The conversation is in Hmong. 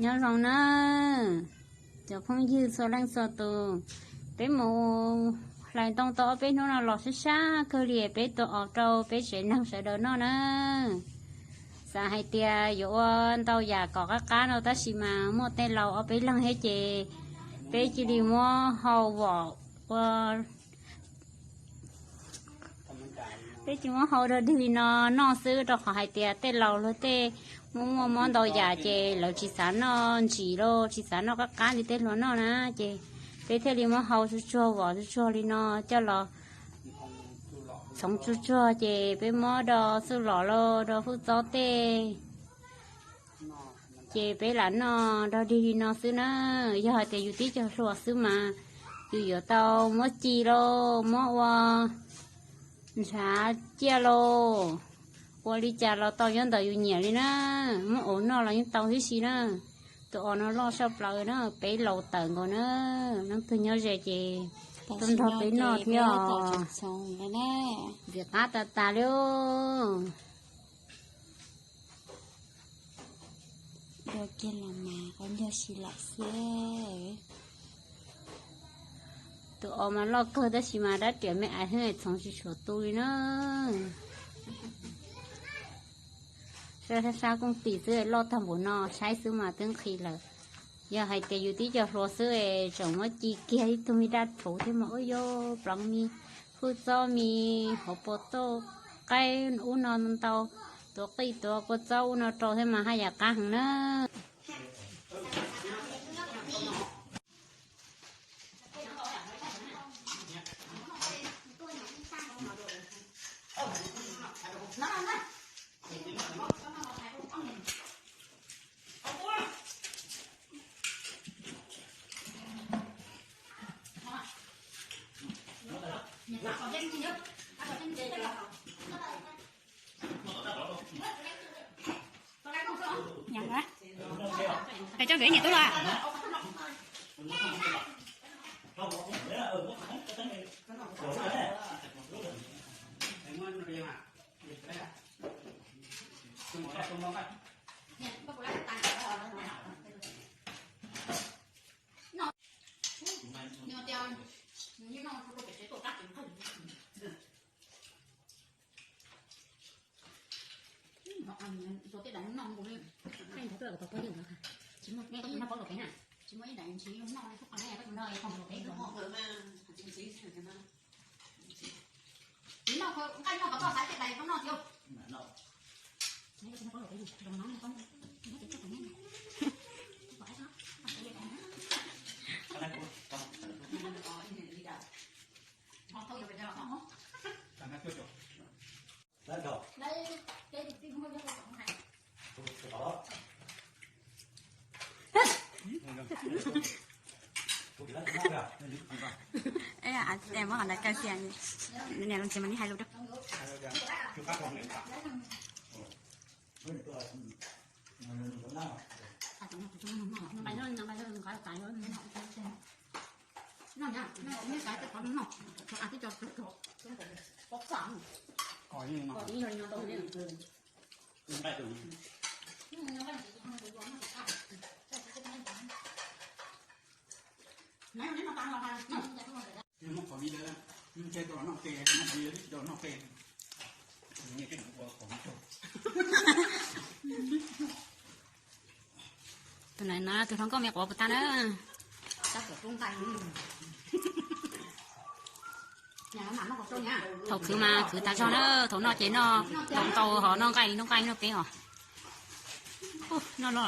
Nyob zoo na, cov phooj ywg txhua leej txhua tus, peb mus hlais ntoo tau ob peb hnub no los sab sab kawg li, peb tua os rau peb tsev neeg sawv daws noj na. Xav hais tias yuav ua ntau yam kom qab qab no tab sis mas muaj tej laus ob peb leeg thiab ces peb cia li muab hau vom ua, peb cia li muab hau dog dig li no noj xwb, rau qhov hais tias tej laus luag tej muaj muaj mob ntau yam ces lawv tsis xav noj ntsim los tsis xav noj qab qab li tej hluas noj na, ces peb thiaj li muab hau tsuag tsuag vom tsuag tsuag li no coj los txhoov tsuag tsuag ces peb muab do xwb los los do hwj txob tej, ces peb lam noj dog dig li no xwb na. Yog hais tias yus tib co hluas xwb mas yus yuav tau muab ci lauj, muab ua ntshav ciaj lauj, ua li cas los tau nyob ntawm yus nyiam li na. Muab ua noj los yeej tau tib si na. Tus os no loj saj plaws na, peb laus tawm nkaus na. Leej twg nyob ze ces tuaj nrog peb noj thiab os. Ntxim qab tas tas li. Do kiag los mas qhov ncauj si lawm xwb. Tus os mas loj kawg tab sis mas dab riam me aiv xwb txhoov tsis tshua tu li na. Sab sab sab kooj tis xwb loj tag npaum no saib xwb mas twb nqhis lawm. Yog hais tias yus tib co hluas xwb tseem muab ci kiag ib tug me daj rhuv thiab mas ua yog pleev me hwj txob me hauv paus tauj qaib ub no ntau, tuav qij tuav kua txob ub no rau thiab mas haj yam qab heev na. Coj nkawd ib niam tub los. Muab qhov ntawd kaw xiam, niam los ntxias mas nej hais lus rau. Tus no tus hluas nkauj me quav puas tag na. Thaum khwv mas khwv tas zog na, thaum noj ces noj ntau ntau, ho noj nqaij li noj nqaij noj peb os. Noj no